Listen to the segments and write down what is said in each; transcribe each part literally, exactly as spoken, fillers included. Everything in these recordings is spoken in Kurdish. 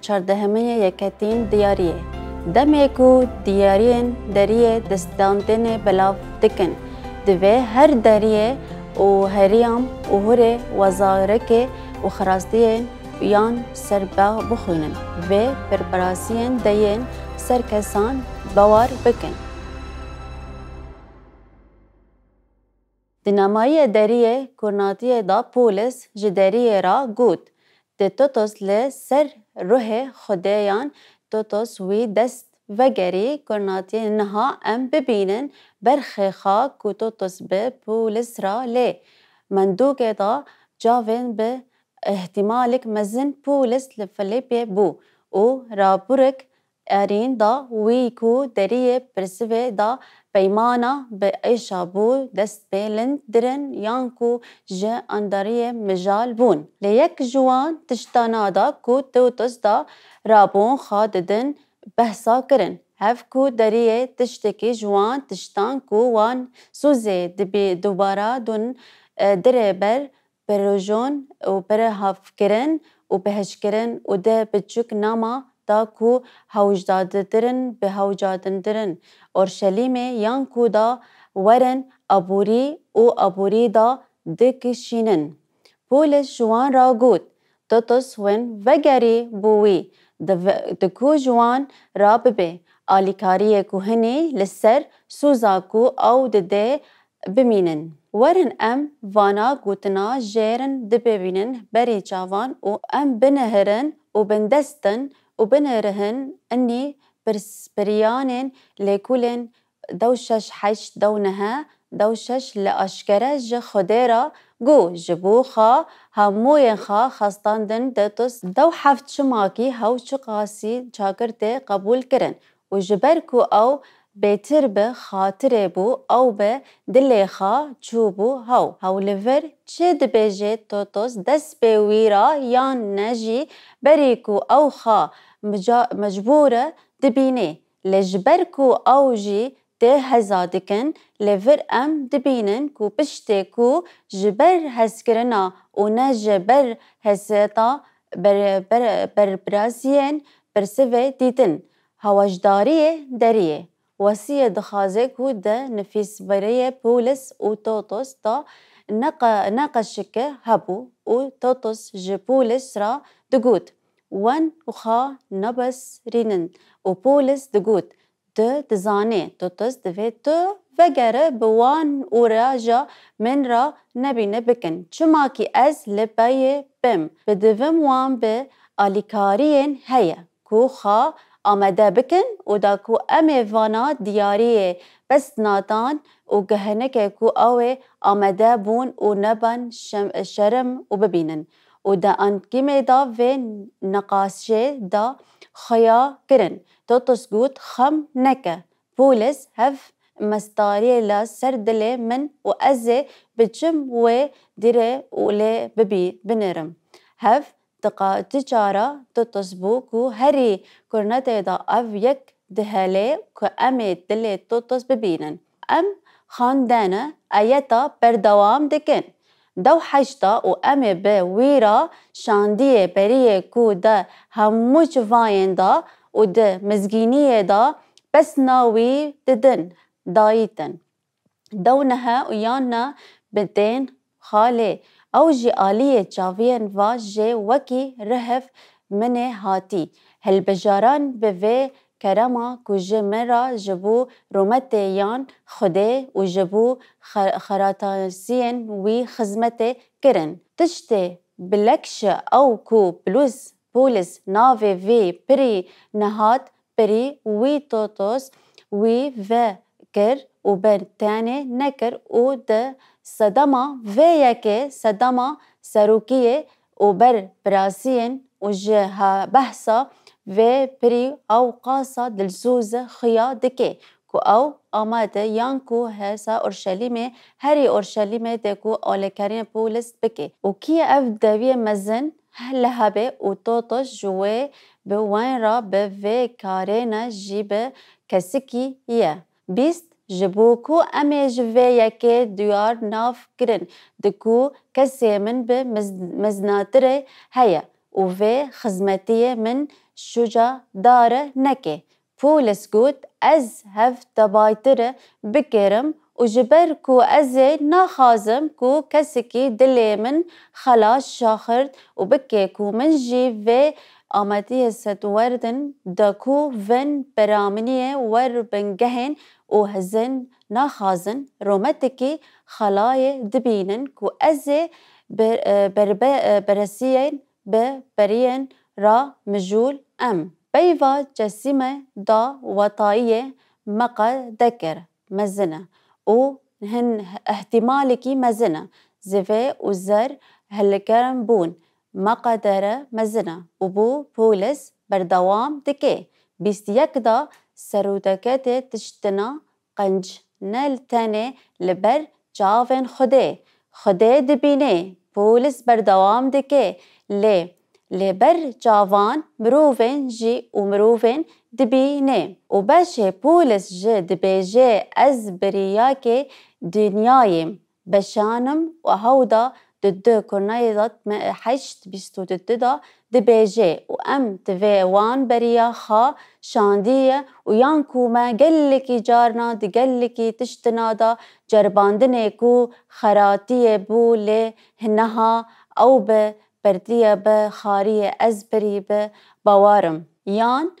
Çardehemê yê yeketîn diyariyê. Demê ku diyariyên deriyê destandinê belav dikin, divê her deriyê û heriyam û hurê wezarekê û xirastiyên yan serba bixwînin. Vê berpirsiyên deyên ser kesan bewar bikin. Di namayê deriyê kurnatiyê de polis ji deriyê re got, Di Totos li ser ruhê Xudeyan Totos wî dest vegerî kurnatiyê niha em bibînin berxê xwe ku Totos bi polis re lê mendûkê de cavên bi îhtîmalek mezin polis li Filîpê bû û raporek erîn da wî ku deriyê pirsivê da peymana bi êşa bû dest pê lind dirin yan ku ji andariyê mijal bûn. Lê yek ji wan tiştana da ku Tewtos da rabûn xwe didin behsa kirin. Hev ku deriyê tiştekî ji wan tiştan ku wan sûzê dibî dubara dûn, e, dirê ber pirojon û pere havkirin û pehişkirin û de biçûk nama da ku hewcdadirin bi hewcadindirin Orşelîmê yan ku da werin aborî û aborî da dikişînin. Polis ji wan ra got, Totos win vegerî bo wî, di ve-, di ku ji wan ra bibe alîkariyê ku hinî li ser sûza ku ew dide bimînin. Werin em vana gotina jêrin dibibînin berî çavan û em binihirin û bindestin û binirihin inî pirs-, piryanên lêkolên dew şeş heşt dew neh dew şeş li aşkere ji Xwedê re got, ji bo xwe hemûyên xwe xestandin de Totos dew heft çimakî hew çiqasî çakir tê qebûl kirin. Û ji ber ku ew bêtir bi xatirê bû, ew bi dilê xwe çûbû hew. Hew li vir çi dibêje Totos dest pê wî re yan ne jî berî ku ew xwe mica-, mecbûr dibînê. Lê ji ber ku ew jî tê heza dikin, li vir em dibînin ku piştê ku ji ber hezkirina û ne ji ber heseta ber-, ber-, berpirsiyên pirsivê dîtin, Hewcdariyê deriyê, Wesiyê dixwaze ku di nivîsberiyê polis û Totos de neqe-, neqeşike hebû û Totos ji polis re digot, Wen xwe nebesrînin û polis digot, Tu dizanî, Totos divê tu vegere bi wan ûraja min re nebîne bikin. Çimakî ez li peyê bim, bi divim wan bi alîkariyên heye ku xwe amade bikin û da ku em ê vana diyariyê pesnatan û geheneke ku ew ê amade bûn û neban şem-, şerm û bibînin. Û di ankîmê de vê niqaşê de xuya kirin. Totos got, Xem neke. Polis hev mestariyê la ser dilê min û ez ê biçim wê dirê û lê bibî-, binirim. Hev diqa-, dicara Totos bû ku herî kurnetê de ev yek dihelê ku em ê dilê Totos bibînin. Em xwendene ayeta berdewam dikin. Dew heşta û em ê bi wî re şandiyê beriyê ku di hemû çivayên de û di mizgîniyê de pesna wî didin, dayîtin. Dew nehe û yan ne bi tên xalê. Ew jî aliyê çaviyên va jê wekî rihev min ê hatî. Hilbijaran bi vê kerema ku ji min re ji bo rûmetê yan Xwedê û ji bo xe-, xeratasiyên wî xizmetê kirin. Tiştê bilekşi ew ku polis, polis navê vî pirî nehat pirî wî Totos wî vekir û ber tenê nekir û di sedema vê yekê sedema serokiyê û ber birasiyên û ji ha behsa vê pirî ew qasa dilsoz xuya dike ku ew amade yan ku hesa Orşelîmê herî Orşelîmê de ku alêkariyên polis bike û kiye ev dewiyê mezin li hebe û Totos ji wê bi wen re bi vê karê ne jî bi kesikî ye. Bîst, ji bo ku em ê ji vê yekê diyar nav kirin, di ku kesê min bi miz-, mezinatirê heye û û vê xizmetiyê min şuca dare neke. Pûlis got, ez hev tebaytire bikerim û ji ber ku ez ê naxwazim ku kesekî dilê min xelas şaxirt û bike ku min jî vê ametiyê setwerdin de ku vin peraminiyê wer bingehên û hizin naxwazin rometekî xelayê dibînin ku ez ê ber-, e, berbe-, e, beresiyên bi beriyên ra mijûl em. Peyva cesîme da wetayiyê meqedekir mezin e û hin ihtimalekî mezin e zivê û zer hilkirin bûn meqedere mezin e û bû polis berdewam dike. Bîst yek da serûdeketê tiştina qenc ne li tenê li ber çavên Xwedê. Xwedê dibîne, polis berdewam dike, lê lê ber çavan mirovên jî û mirovên dibîne. Û beşê polis jî dibêje, ez biriyakê dinyayê beşanim û hewda di du Kurnayê de me heşt bîst û du da dibêje û em divê wan beriya xwe şandiye û yan ku me gelekî carna di gelekî tiştina de ceribandinê ku xeratiyê bû lê niha ew bi pertiye bi xariyê ez birî bi bawarim yan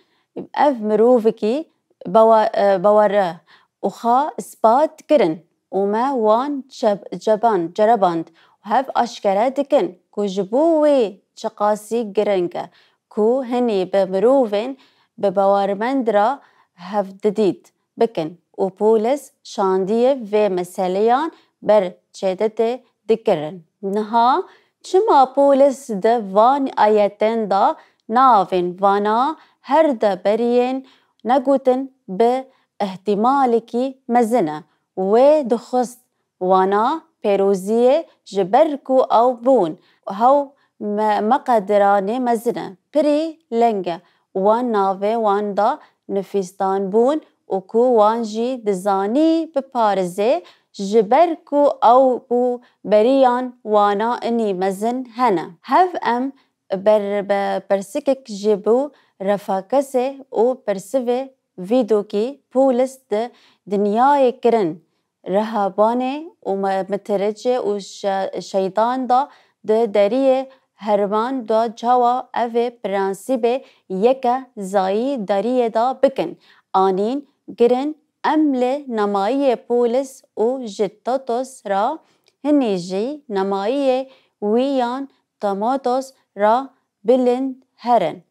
ev mirovekî bawa-, e, bawere û xwe ispat kirin û me wan çe-, çeban-, cereband û hev aşkere dikin ku ji bo wê çiqasî giring e ku hinî bi mirovên bi bawermend re hevdidît bikin û polis şandiyê vê meseleyan ber çêdetê dikirin. Niha çima polis di van ayetên de navên vana her de beriyên negotin bi ihtimalekî mezin e. Wê dixwest wana pêroziyê ji ber ku ew bûn hew me-, meqediranê mezin e. Pirî leng e. Wan navê wan da nifîstan bûn û ku wan jî dizanî biparizê ji ber ku ew û beriyan wana inî mezin hene. Hev em ber-, be-, persikek ji bo refakesê û persivê vîdokî polis di dinyayê kirin. Rehabanê û me-, mitiricê û şe-, şeytan da di deriyê herman da çawa evê prensîbê yeke zayî deriyê da bikin. Anîn girin em li nemayiyê polis û ji Totos ra hinî jî nemayiyê wî yan Tomatos ra bilind herin.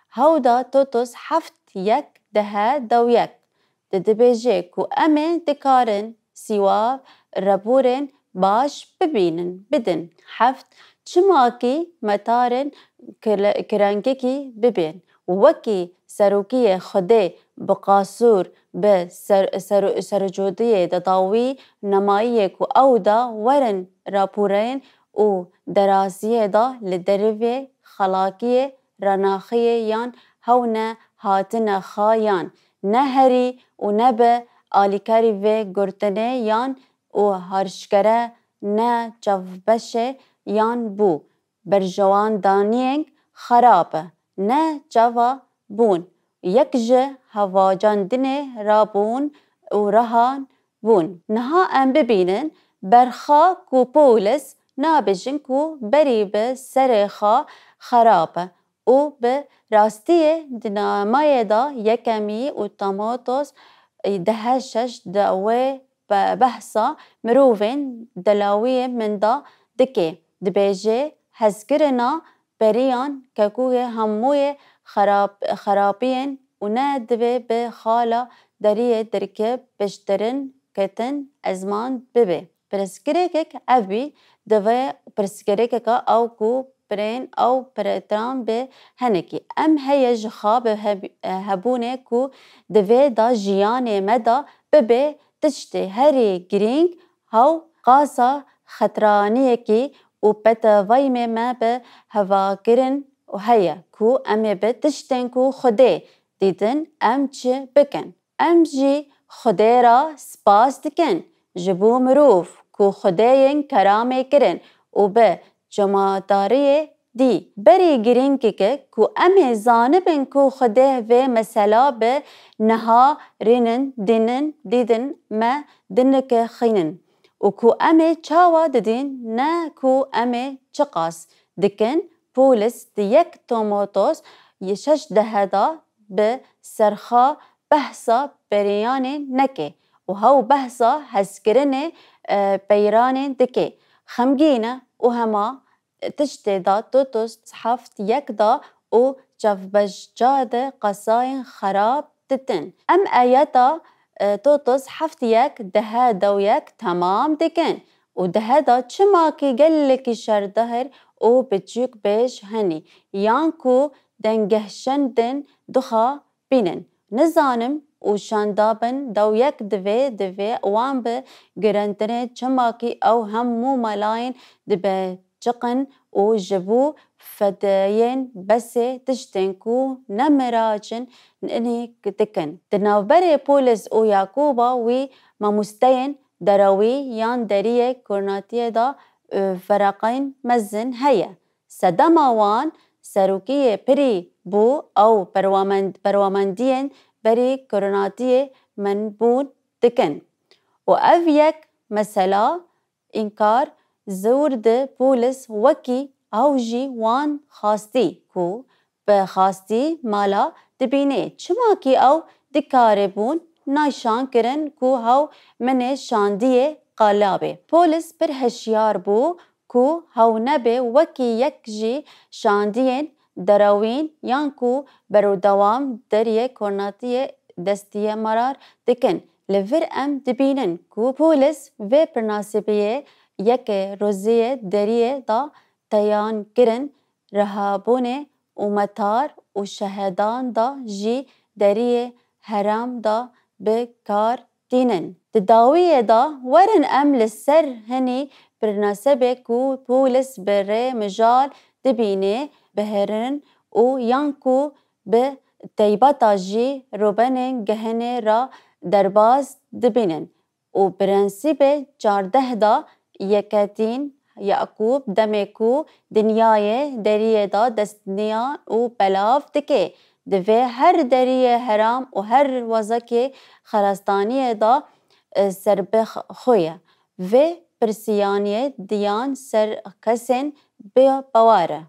Hewda Totos heft yek dehe dew yek. Di dibêje ku em ê dikarin sîwa reborên baş bibînin, bidin. Heft, çima kî metarên kile-, kirengekî bibên. Wekî serokiyê Xwedê bi qasûr, bi ser-, ser-, sercodiyê de dawî nemayiyê ku ew da werin raporeyên û deraziyê da li derivê xelakiyê renaxiyê yan hewne hatine xwe yan ne herî û ne bi alîkarî vê gurtinê yan û harşkere ne çavbeşê yan bû berjewandaniyên xerab e, ne çava bûn. Yek ji hevacandinê rabûn û rehan bûn. Niha em bibînin berxa ku polis nabêjin ku berî bi serê xwe xerab e û bi rastiyê di namayê de yekemî û Timoteos dehe şeş de wê be-, behsa mirovên delawiyê min de dike. Dibêje, hezkirina beriyan kekûyê hemûyê xerab-, xerabiyên û ne divê bi xala deriyê derkê piştdirin ketin ezman bibe. Pirsgirêkek ev bî, divê pirsgirêkeka ew ku pirên ew piretiran bi hinekî. Em heye ji xwe bi heb-, hebûnê ku divê da jiyanê me da bibe tiştê herî girîng, hew qasa xetraniyekî û petevayîmê me bi hevakirin û heye ku em ê bi tiştên ku Xwedê dîtin em çi bikin. Em jî Xwedê re spas dikin ji bo mirov ku Xwedê yên keramê kirin û bi cemadariyê dî. Berî girîngî ku em ê zanibin ku Xwedê vê mesela bi niha rînin, dînin, dîdin me dinike xînin û ku em ê çawa didîn, ne ku em ê çiqas dikin. Pûlis di yek Timotos yê şeş dehe de bi serxa behsa periyanê neke û hew behsa hezkirinê, e, peyranê dike. Xemgîn e û hema tiştê da Totos heft yek da û çavbejca de qesayên xerab ditin. Em ayeta, e, Totos heft yek dehe dew yek temam dikin û dehe da çimakî gelekî şerdehir û biçûk bêj henî yan ku dengehşendin duxa bînin. Nizanim û şandabin dew yek divê, divê wan bi girentinê çimakî ew hemû melayên dibe çiqin û ji bo fedeyên besê tiştên ku ne miracin inî dikin. Di navberê Polis û Yakuba wî mamosteyên derewî yan deriyê Kurnatiyê de, e, feraqeyên mezin heye. Sedema wan serokiyê pirî bû ew perwamend-, perwamendiyên berî Kurnatiyê menbûn dikin. Û ev yek mesela înkar zor di Polis wekî ew jî wan xastî ku bi xastî mala dibînê. Çimakî ew dikaribûn nîşan kirin ku hew minê şandiyê qalabê. Polis pir hişyar bû ku hew nebe wekî yek ji şandiyên derewîn yan ku berûdewam deriyê Kurnatiyê destiyê marar dikin. Li vir em dibînin ku Polis vê pernasibiyê yeke roziyê deriyê da teyan kirin, rehabûnê û metar û şehedan da jî deriyê heram da bi kar tînin. Di dawiyê de werin em li ser hinî pernasibê ku Polis bi rê mijal dibîne, biherin û yan ku bi teybeta jî rûbenên gehine re derbas dibînin. Û prensîbê çardeh da yeketîn Yakûb demê ku dinyayê deriyê da destniya û belav dike, divê her deriyê heram û her wezekê xerastaniyê da, e, serbixwe ye. Vê pirsiyaniyê diyan ser kesên bêbawer e.